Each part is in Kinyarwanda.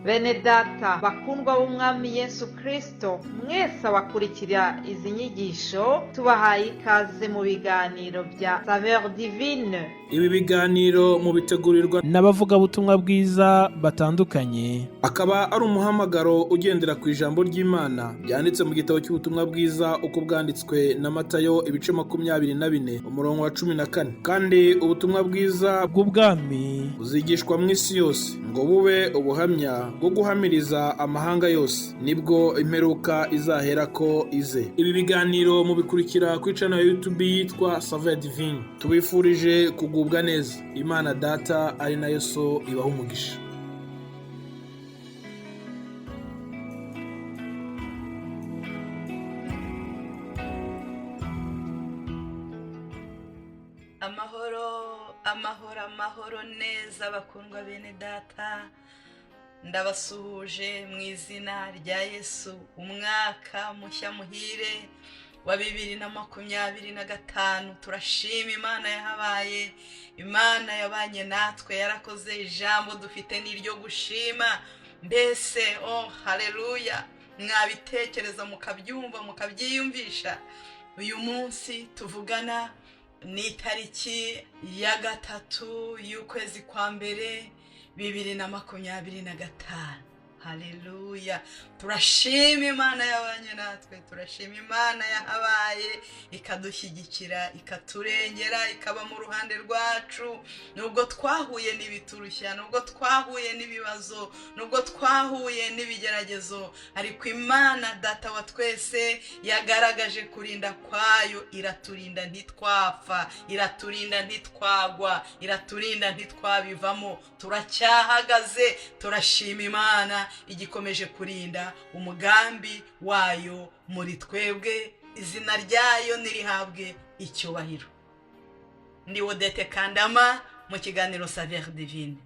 Bene data bakundwa b'Umwami Yesu Kristo, mwese abakurikira izi nyigisho, tubahaye ikaze mu biganiro bya Saveur Divine. Ibi biganiro mubitegurirwa n'abavugabutumwa bwiza batandukanye, akaba ari umuhamagaro ugendera ku ijambo ry'Imana ryanditse mu gitabo cy'ubutumwa bwiza uko bwanditswe na Matayo, ibice 24, umurongo wa 14. Kandi ubutumwa bwiza bw'ubwami buzigishwa mu isi yose ngo bube ubuhamya bwo guhamiriza amahanga yose, nibwo imperuka izaherako ize. Ibi biganiro mubikurikira kuri channel ya YouTube yitwa Saveur Divine. Tubifurije kugubwa neza. Imana Data ari nayo So ibaha umugisha. Amahoro, amahoro, amahoro neza, bakundwa bene data. Ndabasuhuje mu izina rya Yesu. Umwaka mushya muhire wa 2025. Turashima Imana yahabaye, Imana yabanye natwe, yarakoze. Ijambo dufite ni iryo gushima. Mbese, oh haleluya, mwabitekereza mukabyumva, mukabyiyumvisha? Uyu munsi tuvugana ni itariki ya 3 y'ukwezi kwa mbere 2025. Haleluya! Turashima Imana yabanye natwe, turashima Imana yahabaye, ikadushyigikira, ikaturengera, ikaba mu ruhande rwacu, nubwo twahuye n'ibiturushya, nubwo twahuye n'ibibazo, nubwo twahuye n'ibigeragezo. Ariko Imana Data wa twese yagaragaje kurinda kwayo, iraturinda ntitwapfa, iraturinda ntitwagwa, iraturinda ntitwabivamo, turacyahagaze. Turashima Imana igikomeje kurinda umugambi wayo muri twebwe. Izina ryayo nirihabwe icyubahiro. Ndi Odette Kandama mu kiganiro Saveur Divine.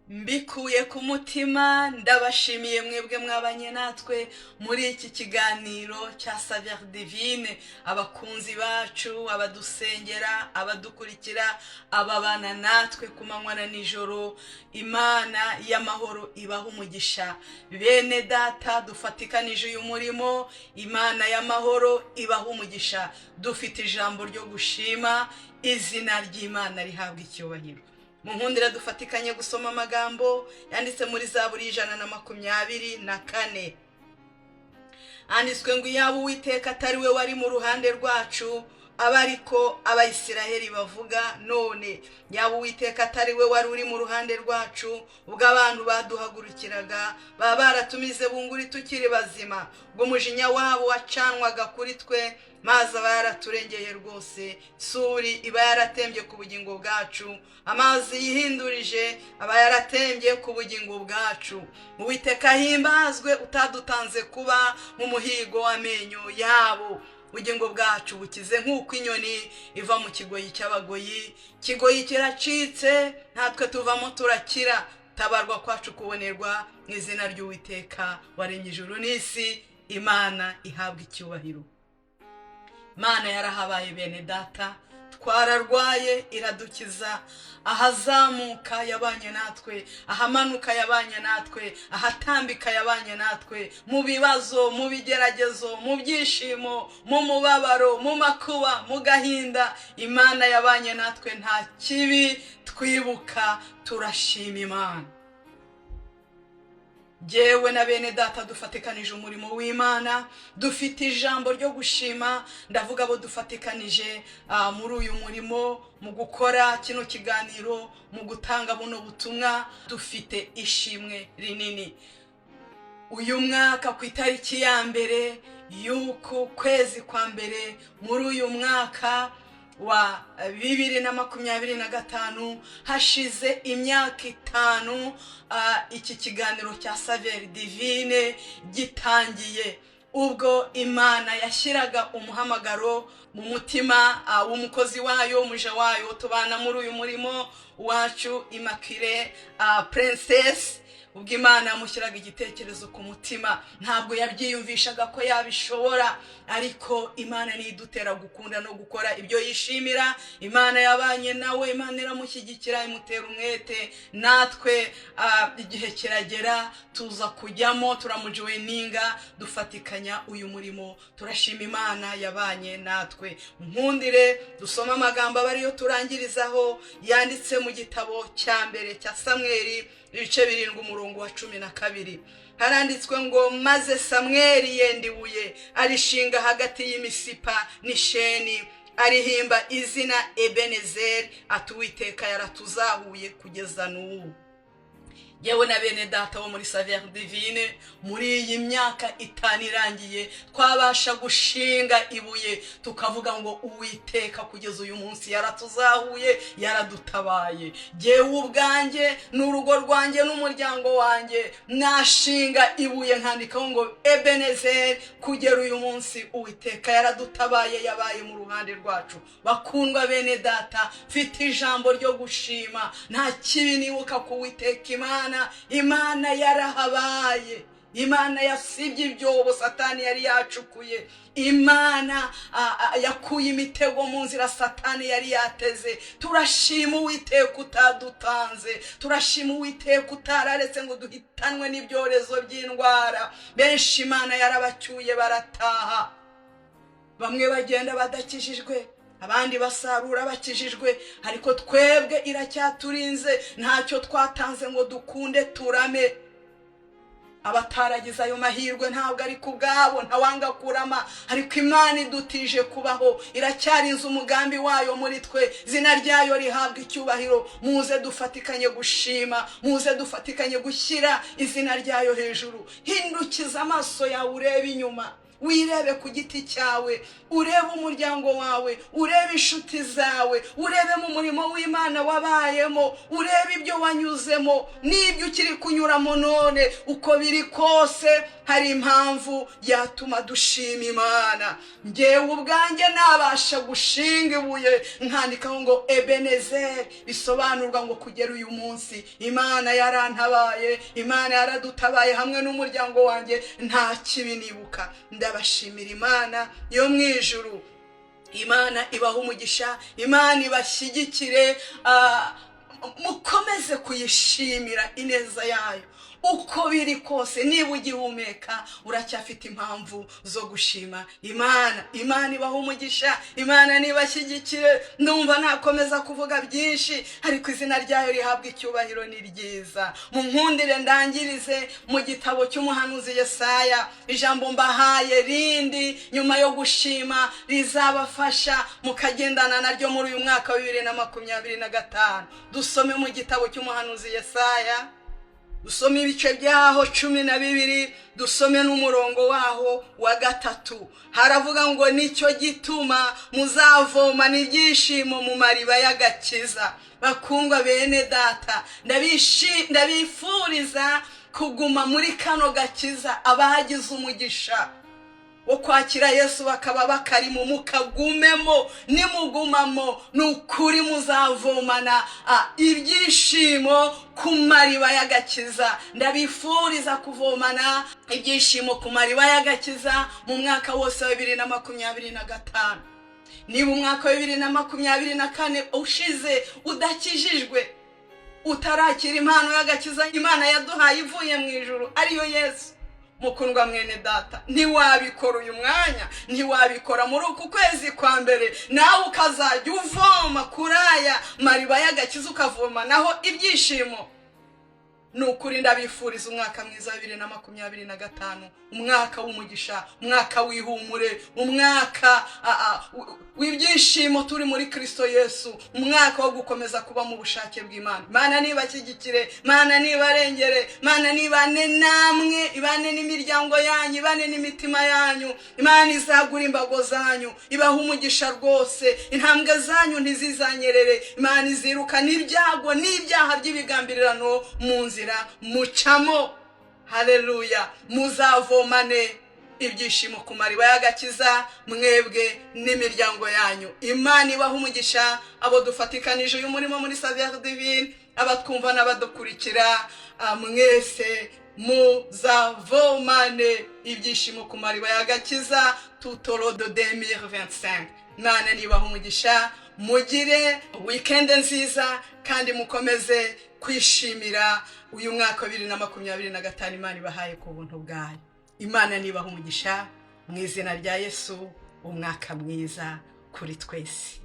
Mbikuye ku mutima ndabashimiye mwebwe mwabanye natwe muri iki kiganiro cya Saveur Divine, abakunzi bacu, abadusengera, abadukurikira, ababana natwe ku manywa na nijoro. Imana y'amahoro ibaha umugisha. Bene data dufatikanije uyu murimo, Imana y'amahoro ibaha umugisha. Dufite ijambo ryo gushima, izina ry'Imana rihabwa icyubahiro. Mu nkundira dufatikanye gusoma amagambo yanditse muri Zaburi 124. Handitswe ngo: "Iyaba Uwiteka atari we wari mu ruhande rwacu, aba ariko Abayisiraheli bavuga none, yaba Uwiteka atari we wari uri mu ruhande rwacu ubwo abantu baduhagurukiraga, baba baratumize bunguri tukiri bazima, ubwo umujinya wabo wacanwaga kuri twe, mazi aba yaraturengeye rwose, suri iba yaratembye ku bugingo bwacu, amazi yihindurije aba yaratembye ku bugingo bwacu. Uwiteka ahimbazwe utadutanze kuba nk'umuhigo w'amenyo yabo. Ubugingo bwacu bukize nk'uko inyoni iva mu kigoyi cy'abagoyi, ikigoyi kiracitse, natwe tuvamo turakira. Tabarwa kwacu kubonerwa mu izina ry'Uwiteka waremye ijuru n'isi." Imana ihabwa icyubahiro. Imana yarahabaye, bene data. Twararwaye iradukiza. Ahazamuka yabanye natwe, ahamanuka yabanye natwe, ahatambika yabanye natwe, mu bibazo, mu bigeragezo, mu byishimo, mu mubabaro, mu makuba, mu gahinda, Imana yabanye natwe, nta kibi twibuka. Turashima Imana. Jyewe na bene data dufatikanije umurimo w'Imana dufite ijambo ryo gushima. Ndavuga abo dufatikanije muri uyu murimo, mu gukora kino kiganiro, mu gutanga buno butumwa, dufite ishimwe rinini. Uyu mwaka, ku itariki ya 1 y'uku kwezi kwa mbere muri uyu mwaka wa 2025, hashize imyaka 5 iki kiganiro cya Saveur Divine gitangiye, ubwo Imana yashyiraga umuhamagaro. Mu mutima w'umukozi wayo, umuja wayo tubana muri uyu murimo wacu, Immaculée Princess, ubwo Imana yamushyiraga igitekerezo ku mutima, ntabwo yabyiyumvishaga ko yabishobora, ariko Imana niyo idutera gukunda no gukora ibyo yishimira. Imana yabanye nawe, Imana iramushyigikira, imutera umwete. Natwe igihe kiragera tuza kujyamo, turamujoininga, dufatikanya uyu murimo. Turashima Imana yabanye natwe. Nkundire dusome amagambo aba ariyo turangirizaho, yanditse mu gitabo cya mbere cya Samweri, ibice 7, umurongo wa 12. Haranditswe ngo: "Maze Samweri yenda ibuye, arishinga hagati y'Imisipa n'Isheni, arihimba izina Ebenezeri, ati: 'Uwiteka yaratuzahuye kugeza n'ubu.'" Yewe na bene data bo muri Saveur Divine, muri iyi myaka 5 irangiye, twabasha gushinga ibuye tukavuga ngo: "Uwiteka kugeza uyu munsi yaratuzahuye, yaradutabaye." Jyewe ubwanjye n'urugo rwanjye n'umuryango wanjye, nashinga ibuye nkandikaho ngo: "Ebenezeri, kugera uyu munsi Uwiteka yaradutabaye, yabaye mu ruhande rwacu." Bakundwa bene data, mfite ijambo ryo gushima. Nta kibi nibuka ku Uwiteka Imana. Imana yarahabaye, Imana yasibye ibyobo Satani yari yacukuye, Imana yakuye imitego mu nzira Satani yari yateze. Turashima Uwiteka utadutanze, turashima Uwiteka utararetse ngo duhitanwe n'ibyorezo by'indwara. Benshi Imana yarabacyuye barataha, bamwe bagenda badakijijwe, abandi basarura bakijijwe, ariko twebwe iracyaturinze. Ntacyo twatanze ngo dukunde turame. Abataragize ayo mahirwe, ntabwo ari ku bwabo, ntawanga kurama, ariko Imana idutije kubaho, iracyarinze umugambi wayo muri twe. Izina ryayo rihabwa icyubahiro. Muze dufatikanye gushima, muze dufatikanye gushyira izina ryayo hejuru. Hindukiza amaso yawe urebe inyuma, wirebe ku giti cyawe, urebe umuryango wawe, urebe inshuti zawe, urebe mu murimo w'Imana wabayemo, urebe ibyo wanyuzemo n'ibyo ukiri kunyuramo none. Uko biri kose, hari impamvu yatuma dushima Imana. Ngewe ubwanjye nabasha gushinga ibuye nkandikaho ngo: "Ebenezeri," bisobanurwa ngo kugera uyu munsi Imana yarantabaye, Imana yaradutabaye hamwe n'umuryango wanjye, nta kibi nibuka. Ndabashimira Imana yo mu ijuru. Imana ibaha umugisha, Imana ibashyigikire, mukomeze kuyishimira ineza yayo. Uko biri kose, niba ugihumeka, uracyafite impamvu zo gushima Imana. Imana ibaha umugisha, Imana nibashyigikire. Ndumva nakomeza kuvuga byinshi, ariko izina ryayo rihabwa icyubahiro, ni ryiza. Mu nkundire ndangirize mu gitabo cy'umuhanuzi Yesaya, ijambo mbahaye rindi nyuma yo gushima rizabafasha mukagendana naryo muri uyu mwaka wa 2025. Dusome mu gitabo cy'umuhanuzi Yesaya, dusome ibice byaho 12, dusome n'umurongo waho wa 3. Haravuga ngo: "Nicyo gituma muzavoma n'ibyishimo mu mariba y'agakiza." Bakundwa bene data, ndabifuriza kuguma muri kano gakiza. Abagize umugisha wo kwakira Yesu bakaba bakarimo, mukagumemo. Nimugumamo, ni ukuri muzavomana ibyishimo ku mariba y'agakiza. Ndabifuriza kuvomana ibyishimo ku mariba y'agakiza mu mwaka wose wa 2025. Niba umwaka wa 2024 ushize udakijijwe, utarakira impano y'agakiza Imana yaduhaye ivuye mu ijuru, ariyo Yesu, mukundwa mwene data, ntiwabikora uyu mwanya, ntiwabikora muri uku kwezi kwa mbere, nawe ukazajya uvoma kuri aya mariba y'agakiza, ukavoma naho ibyishimo? Ni ukuri ndabifuriza umwaka mwiza wa 2025, umwaka w'umugisha, umwaka w'ihumure, umwaka w'ibyishimo turi muri Kirisito Yesu, umwaka wo gukomeza kuba mu bushake bw'Imana. Imana nibashyigikire, Mana nibarengere, Mana nibane namwe, ibane n'imiryango yanyu, ibane n'imitima yanyu. Imana izagura imbago zanyu, ibaha umugisha rwose. Intambwe zanyu ntizizanyerere. Imana izirukana ibyago n'ibyaha by'ibigambirirano mu nzira mucamo. Haleluya! Muzavomane ibyishimo ku mariba y'agakiza, mwebwe n'imiryango yanyu. Imana ibaha umugisha abo dufatikanije uyu murimo muri Saveur Divine, abatwumva n'abadukurikira mwese muzavomane ibyishimo ku mariba y'agakiza tout au long de 2025. Imana nibaha umugisha, mugire weekend nziza kandi mukomeze kwishimira uyu mwaka wa 2025 Imana ibahaye ku buntu bwayo. Imana nibaha umugisha mu izina rya Yesu. Umwaka mwiza kuri twese.